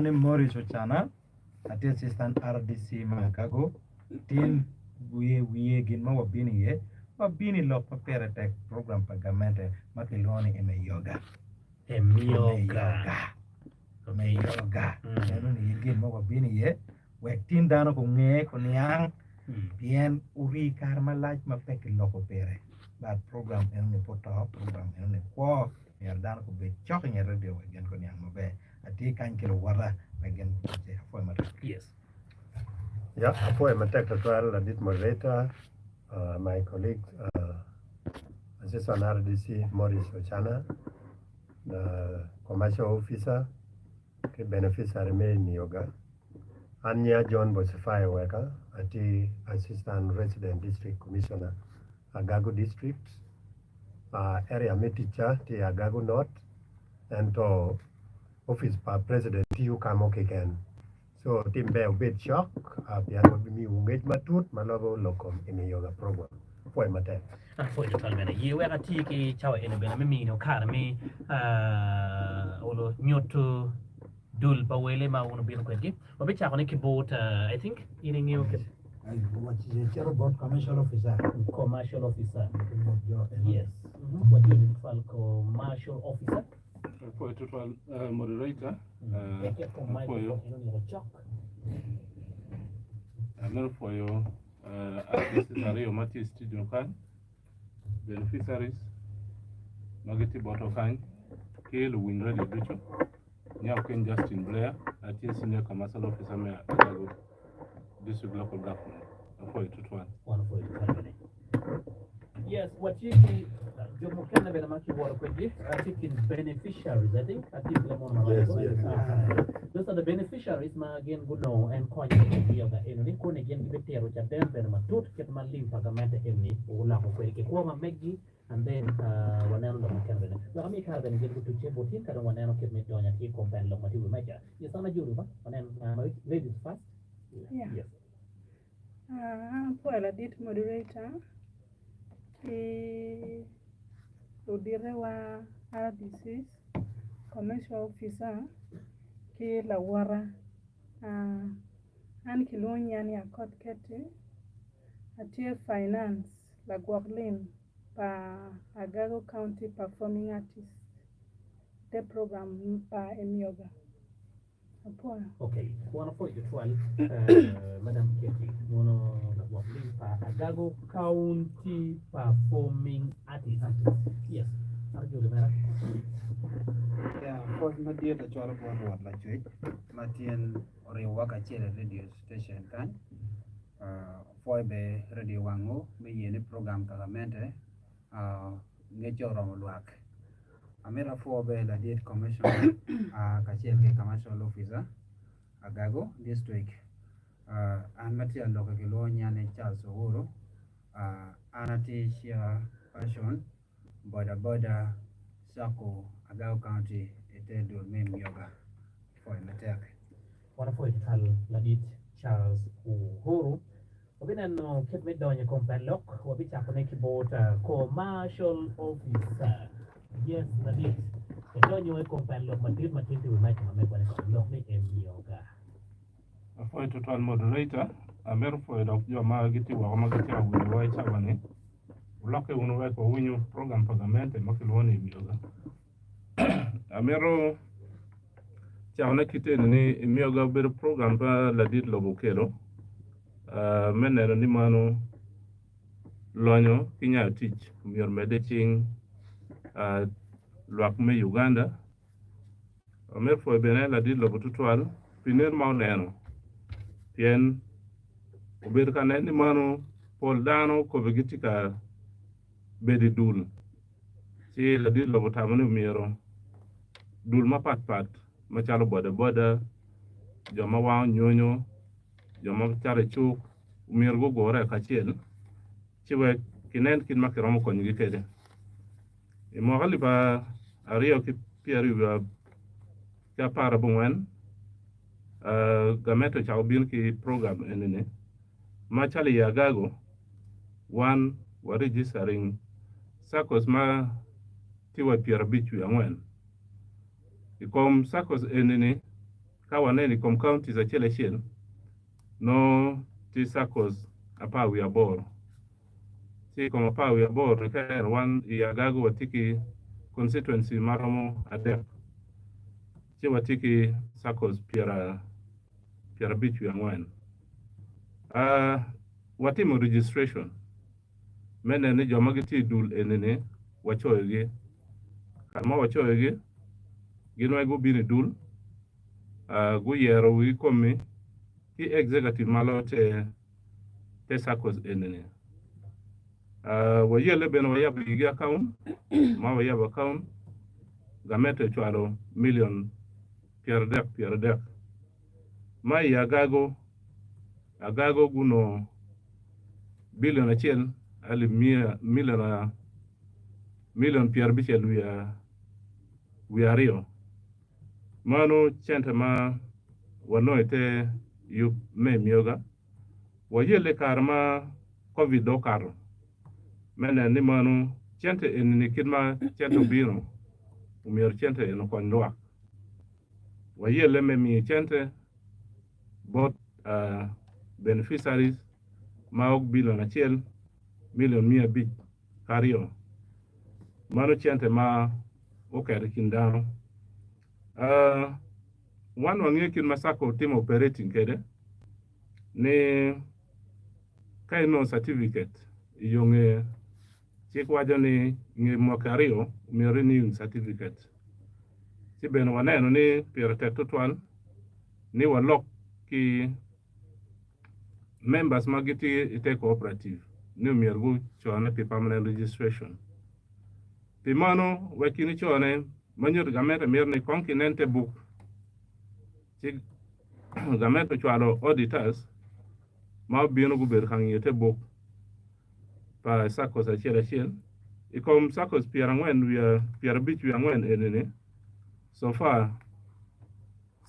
Ni Maurice Ocana, atye Assistant RDC ma Agago, tin wiye wiye gin ma wabino iye, wabino i lok ma pire tek program pa gamente ma kilwongo ni Emeyoga. Emyoga. Emeyoga. Eno ni gin ma wabino iye wek tin dano gunge guniang pien orii kare malac ma pe kiloko pire but program eno ni pe oto, program eno ni kwo myero dano gubed cok i nget radio wek gin guniang maber. Atye kany ki luwota wek gin guwacce. Apwoyo matek. Yes. Ya, apwoyo matek tutwal ladit moderator, uh, my colleague uh, Assistant RDC Maurice Ochana, the commercial officer ki beneficiary me Mioga. An nyinga John Bosifai Weka, atye Assistant Resident District Commissioner Agago District. Uh, area me ticca tye Agago North, ento office pa president tiyo ka mo keken. So tim ber wubed cok uh, pien wabimiwu ngec matut ma lobo lok kom i Miyoga program. Apwoyo matek. Apwoyo tutwal bene. Ye wek ati ki cawa eni bene me mino kare me uh, olo nyuto dul pa wele ma wun wubino kwedgi. Wabicako ne ki bot, uh, I think in ingeyo kit Cito bot commercial officer. Commercial officer. Yes. Mm -hmm. Wajoli tutwal commercial officer. Apwoyo tutwal uh, moderator. Uh, apwoyo. Amito pwoyo uh, artists aryo ma tye i studio kany, beneficiaries ma gitye botwa kany ki luwiny radio ducu. Nyako Ken Justin Blair, atye senior commercial officer me Agago District Local Government. Apwoyo tutwal. Wan opwoyo tutwal bene. Yes, watye ki jo mukene bene ma kiwoto kwedgi atye kin beneficiaries I think atye ki lamon ma Yes, yes, yes. Those are the beneficiaries ma gin gunongo en kony me Emioga enoni koni gin gibitito caden bene matut kit ma lim pa gamente eni oloko kwede ki kwo ma meggi and then uh, waneno lok mukene bene wek ami kare bene gin gutucce bot in ka dong waneno kit me donyo atir i kom pen lok ma tye i wi meja. Yes, an ajulu ba wanen uh, ladies first. Yeah. Yes. Ah, apwoyo ladit moderator ki luditewa RDCs, commercial officer ki lawota. Ah, an kilwongo nyinga ni Akot Ketty, atye finance lagwok lim pa Agago County Performing Artist ite program pa Emyoga. Apwoyo. Okay, wan apwoyo tutwal uh, Madam Ketty, mono lagwok lim pa Agago County Performing Artist. Yes, arjuli mera. Ya, pwoc madit acwalo bot Rwot Lacwec ma tyen oribowa kacel i radio station kany. Uh, apwoyo bene radio wangu me ye ni program pa gamente uh, ngecce oromo lwak. Amito apwo bene ladit commissioner uh, kacel ki commercial officer Agago district. Uh, an ma tye aloki kilwongo nyinga ni Charles Owuru. Uh, an atye chairperson boda boda Sacco Agago County i te dul me Myoga. Pwoyo matek. Wan apwoyo tutwal ladit Charles Uhuru. Wabineno kit me donyo i kom pen lok. Wabicakone ki bot Commercial Officer. Yes, ladit. Wadonyo i kom pen lok madit ma tye i wi meja ma megwa ni kong lok ni emyoga. Apwoyo tutwal moderator. Amito pwoyo dok jo ma gitye woko ma gitye ka winyowa i cawa ni. Wulokke wunu wek wawinyu program pa gamente ma kilwongo ni Emyoga. Amito cakone kit eni ni Emyoga obedo program pa ladit lobo okelo ah, me neno ni mano lonyo ki nyayo tic myero omedde i cing ah, lwak me Uganda. Amito pwoyo bene ladit lobo tutwal pi nen ma oneno pien obedo ka neno ni mano pol dano kobe gitye ka bedo i dul ci ladit lobo otamo ni myero dul mapat pat macalo boda boda, jo ma wango nyonyo, jo ma cato i cuk myero gugure kacel ci wek kinen kit ma kiromo konyogi kwede. I mwaka alip aryo ki pyeraryo ki aparabongwen gamente ocako bino ki program eni-ni macalo i Agago wan wa registering SACCOs ma tye wa i pyerabic wiye angwen. I kom SACCOs eni-ni. Ka waneno i kom counties acel acel, nongo tye SACCOs 18. Ci i kom 18-ni ka ineno wan i Agago watye ki constituency ma romo adek ci watye ki SACCOs 54. Watimo registration me neno ni jo ma gitye i dul eni-ni wacoyogi. Kare ma wacoyogi, gin weng gubino i dul, guyero wigi komi ki executive ma loyo te SACCOs eni-ni. Wayelle bene wayabo igi account, ma wayabo account, gamente ocwalo million 30 30 ma i Agago. Agago gunongo bilion acel alip miya milion milion 96 2. Mano cente ma wanongo i te yub me myoga. Wayelle i kare ma Covid dong okato me neno ni mano cente eni-ni kit ma cente obino omyero cente eni okony lwak. Wayelle me miyo cente bot beneficiaries ma ok bilion acel milion 502. Mano cente ma oketo i kin dano. Wan wangeyo kit ma Sacco timo operating kwede ni ka inongo certificate i yo nge cik waco ni nge mwaki aryo myero i renew certificate. Ci bene waneno ni pire tek tutwal ni walok ki members ma gitye i te cooperative ni myero gucone pi permanent registration. Pi mano wek in icone ma nyuto gamente mito ni kong kinen te buk ci gamente ocwalo auditors ma obino gubedo ka ngiyo te buk pa SACCOs acel acel. I kom SACCOs 45 eni-ni so far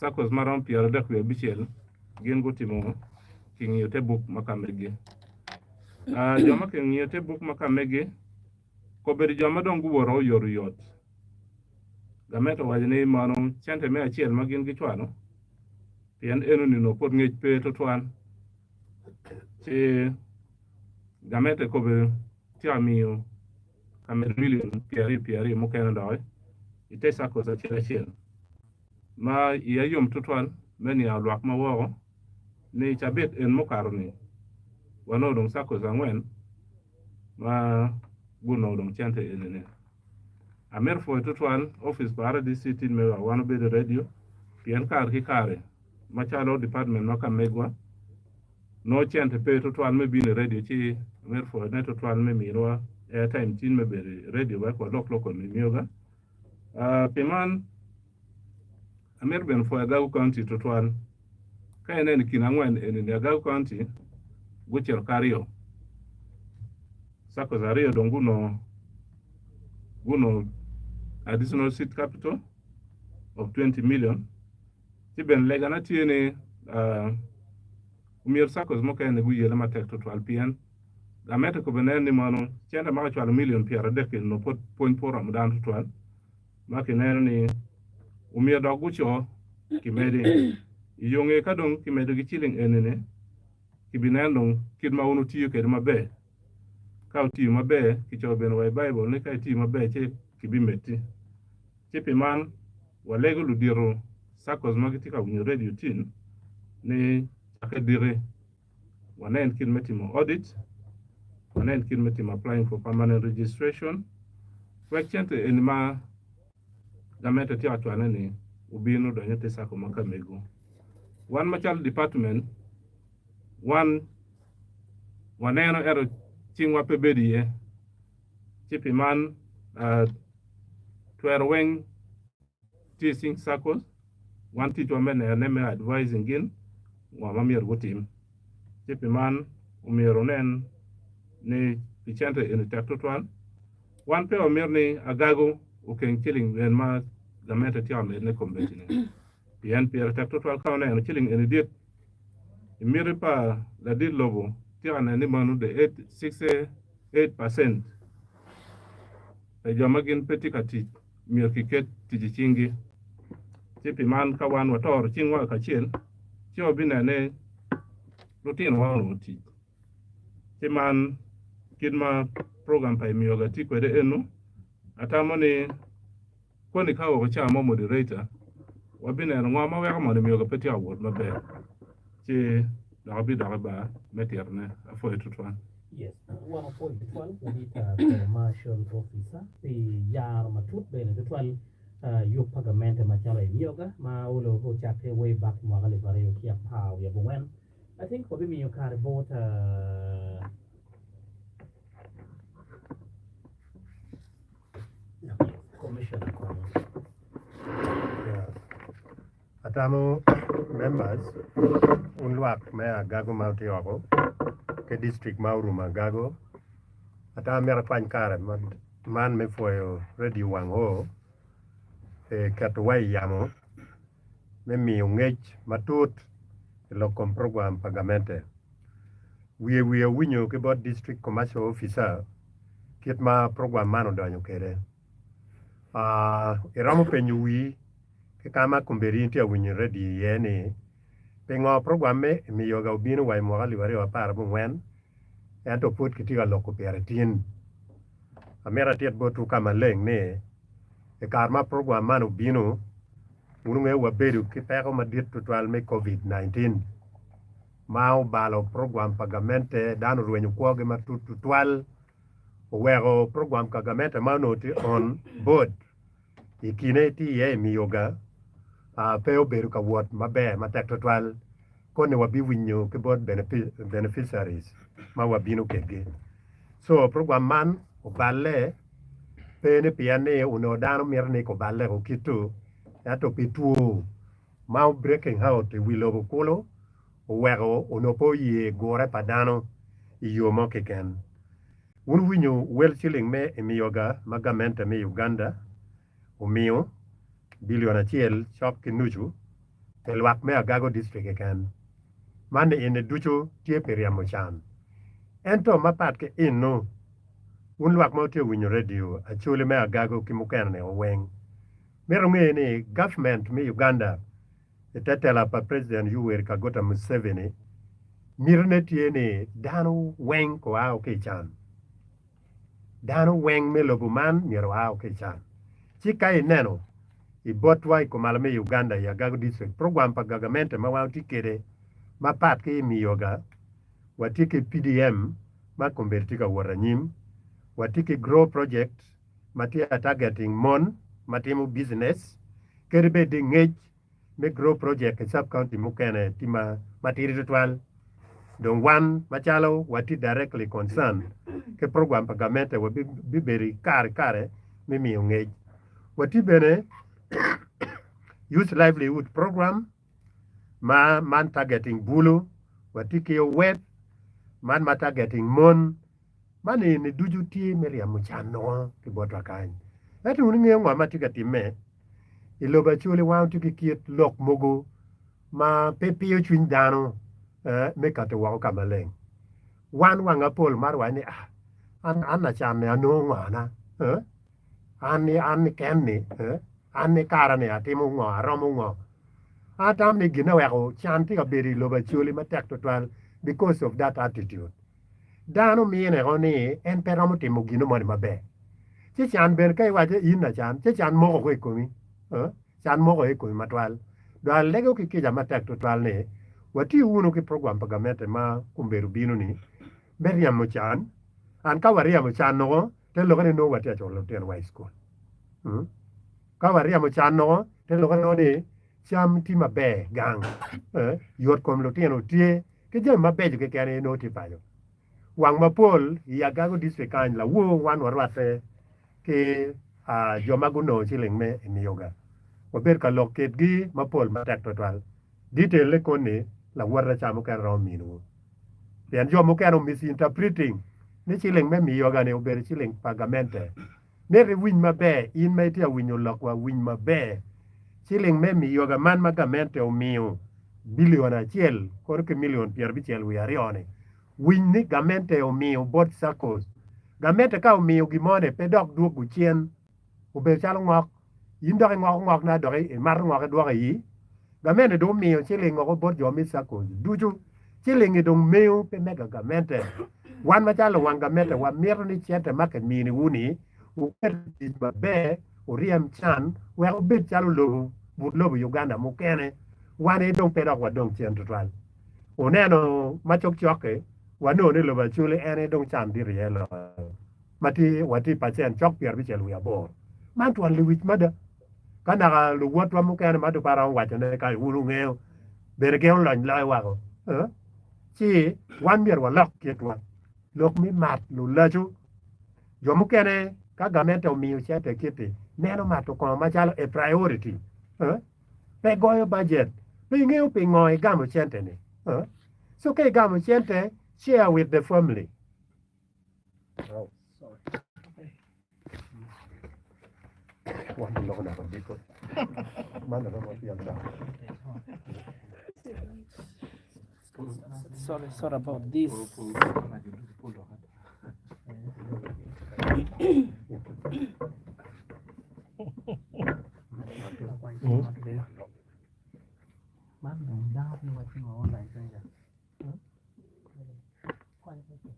SACCOs ma romo 36 gin gutimo kingiyo te buk ma ka megi. Jo ma kingiyo te buk ma ka megi kobedo jo ma dong guwoto oyotoyot. Gamente owaco ni mono cente me acel ma gin gicwalo pien enoni onongo pwod ngec pe tutwal ci gamente kobe tye ka miyo ka medo milion 20 20 mukene doki i te SACCOs acel acel. Ma iya yom tutwal me niango lwak ma woko ni cabit en mukato-ni wanongo dong SACCOs angwen ma gunongo dong cente eni-ni. Amito pwoyo tutwal opic pa RDC tic me wek wan obed i redio pien kare ki kare macalo department ma ka megwa nongo cente pe tutwal me bino i redio ci amito pwoyone tutwal me miniwa airtime tin me bedo i redio wek walok lok kom mioga. Pi man, amito bene pwoyo Agago County tutwal. Ka ineno i kin angwen eni-ni, Agago County gucito ki aryo, SACCOs aryo dong gunongo gunongo additional seed capital of 20 million. Ci bene legana tye ni omyero SACCOs mukene guyelle matek tutwal pien Gamente kobo nen ni mono cente ma kicwalo milion 30 onongo pwod pwony pe oromo dano tutwal ma kineno ni omyero dok guco kimedi. I yo nge ka dong kimedogi ciling eni-ni, kibineno dong kit ma wun wutiyo kwede maber. Ka wutiyo maber, kicoyo bene wa i Baibul ni ka itiyo maber ci kibimeddi. Ci pi man, walego ludito SACCOs ma gitye ka winyo redio tin ni cakke diki. Wanen kit me timo audit, wanen kit me timo applying for permanent registration wek cente eni ma gamente tye ka cwane ni obin odony ite cako ma ka mego. Wan macalo department wan waneno ento cingwa pe bedo iye ci pi man twero weng Tye i cing SACCOs, wan ticwa me nene me advising gin ngo ma myero gutim. Ci pi man omyero wunen ni pi cente eni tek tutwal. Wan pe wamito ni agago okeng ciling en ma gamente tye ka medone kombeddi-ni pien pire tek tutwal ka wuneno ciling eni dit i miti pa ladit lobo tye ka neno ni meno the 68% pa jo ma gin pe tye ka tic myero kiket tic i cinggi. Ci pi man ka wan watoro cingwa kacel ci wabineno ni lutinowa onongo tic. Ci man kit ma program pa Emyoga tye kwede eno, atamo ni koni ka oweko ca mo moderator wabineno ngo ma weko mono Emyoga pe tye ka wot maber ci dok abidok i bar me titone. Apwoyo tutwal. Yes, wan wapwoyo tutwal ladit commercial officer pi yaro matut bene tutwal yub pa gamente macalo Emyoga ma olo ocakke way back i mwaka 2014. I think wabimiyo kare bot Commissioner kono. Yeah. Atamo members un lwak me Agago ma wutye oko ki district ma orumo Agago atamo myero akwany kare man me pwoyo radio wang oo pi ketowa i yamo me miyo ngec matut i lok kom program pa gamente. Wiye wiye awinyo ki bot District Commercial Officer kit ma program man odonyo kwede. Iromo penyo wii ki ka ma kombeddi in itye ka winyo redio iye ni, Pingo program me Miyoga obino wa i mwaka 2014 ento pud kitye ka loko pire tin? Amito atit botwu ka maleng ni i kare ma program man obino, wun wungeyo wabedo ki peko madit tutwal me Covid 19 ma obalo program pa gamente, dano orwenyo kwogi matut tutwal, oweko program pa gamente ma onongo tye on board i kine tye iye i Miyoga pe obedo ka wot maber matek tutwal koni wabiwinyo ki bot beneficiaries ma wabino kwedgi. So program man oballe pe ni pien ni onongo dano mito ni kuballe o kitu ento pi two ma o breaking out i wi lobo kulu oweko onongo pe oye gure pa dano i yo mo keken. Wun wuwinyo wel ciling me Emiyoga ma gamente me Uganda omiyo bilion acel cok ki nucu pi lwak me Agago District keken. Man ni eni ducu tye pi ryemo can. Ento mapat ki eno, wun lwak ma wutye winyo radio Acholi me Agago ki mukene ni weng, mito wunge ni government me Uganda i te tela pa President Yoweri Kaguta Museveni mitine tye ni dano weng kua ki i can. Dano weng me lobo man myero oa ki i can. Ci ka ineno i botwa i kumalo me Uganda i Agago District, program pa gagamente ma wan watye kwede mapat ki i Miyoga, watye ki PDM ma kombeddi tye ka wot anyim, watye ki Grow Project ma tye ka targeting mon ma timo business, kadi bed ni ngec me Grow Project i sub county mukene tye matidi tutwal. Dong wan macalo watye directly concerned ki program pa gamente wabibedo i kare kare me miyo ngec. Watye bene Youth Livelihood Program ma man targeting bulu, watye ki OWEP man ma targeting mon. Man eni ducu tye me ryemo can nongo ki botwa kany. Ento wun ingeyo ngo ma tye ka timme? I lobo Acholi wan watye ki kit lok mogo ma pe piyo cwiny dano me kato woko ka maleng. Wan wanga pol maro waco ni ah an an lacan-ni anongo ngona eh an ni an ni ken-ni eh an ni kara-ni atimo ngo aromo ngo. An atamo ni gin oweko can tye ka bedo i lobo Acholi matek tutwal because of that attitude. Dano mine ko ni en pe romo timo gino moni maber. Ci can bene ka iwaco in lacan, ci can moko ko i komi. Can moko i komi matwal. Dong alego ki kica matek tutwal ni wati wunu ki program pa gamente ma kombedo bino ni me ryemo can. And ka waryemo can nongo te lokke ni nongo watye ka culo lutino wa i cukul. Ka waryemo can nongo te lokke nongo ni cam tye maber gang, yot kom lutino tye. ki jami mabeco keken aye nongo tye paco. Wang mapol i Agago District kany lawor wan warwatte ki jo ma gunongo ciling me Emioga. Wabedo ka lok kitgi mapol matek twatwal. Detail ne koni lawota ca mukene romo minowu. Pien jo mukene o misinterpreting ni ciling me Emioga ni obedo ciling pa gamente. Mito iwiny maber, in ma itye ka winyo lokwa, winy maber. Ciling me miyoga man ma gamente omiyo bilion acel kono ki milion pyerabicel wiye aryo-ni, winy ni gamente omiyo bot SACCOs. Gamente ka omiyo gin mo-ni pe dok dwogo cen, obedo calo ngok. In dok ingoko ngok na dok imato ngok idwoko iyi. Gamente dong omiyo ciling oko bot jo me SACCOs ducu. Cilingi dong mewu pe mega gamente. Wan macalo luwang gamente wamito ni cente ma kiminiwu ni wuket i tic maber, wuryem can wek wubed calo lobo but lobo Uganda mukene. Wan aye dong pe dok wadong cen tutwal. Wuneno ma cokcok-ki, wanongo ni lobo Acholi en aye dong can dit iye loyo ma tye watye i pacent cok 58. Man twon lewic mada. Ka naka luwotwa mukene ma dong pe aromo wacone kany wun wungeyo bene gin olony loyo wako, ci wan myero walok kitwa. Lok me mat lulaco. Jo mukene ka gamente omiyo cente kiti, neno mato kongo macalo a priority. Pe goyo bajet. Pe ingeyo pingo igamo cente-ni. So ka igamo cente, share with the family. Sorry, sorry about this.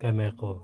Kemeko.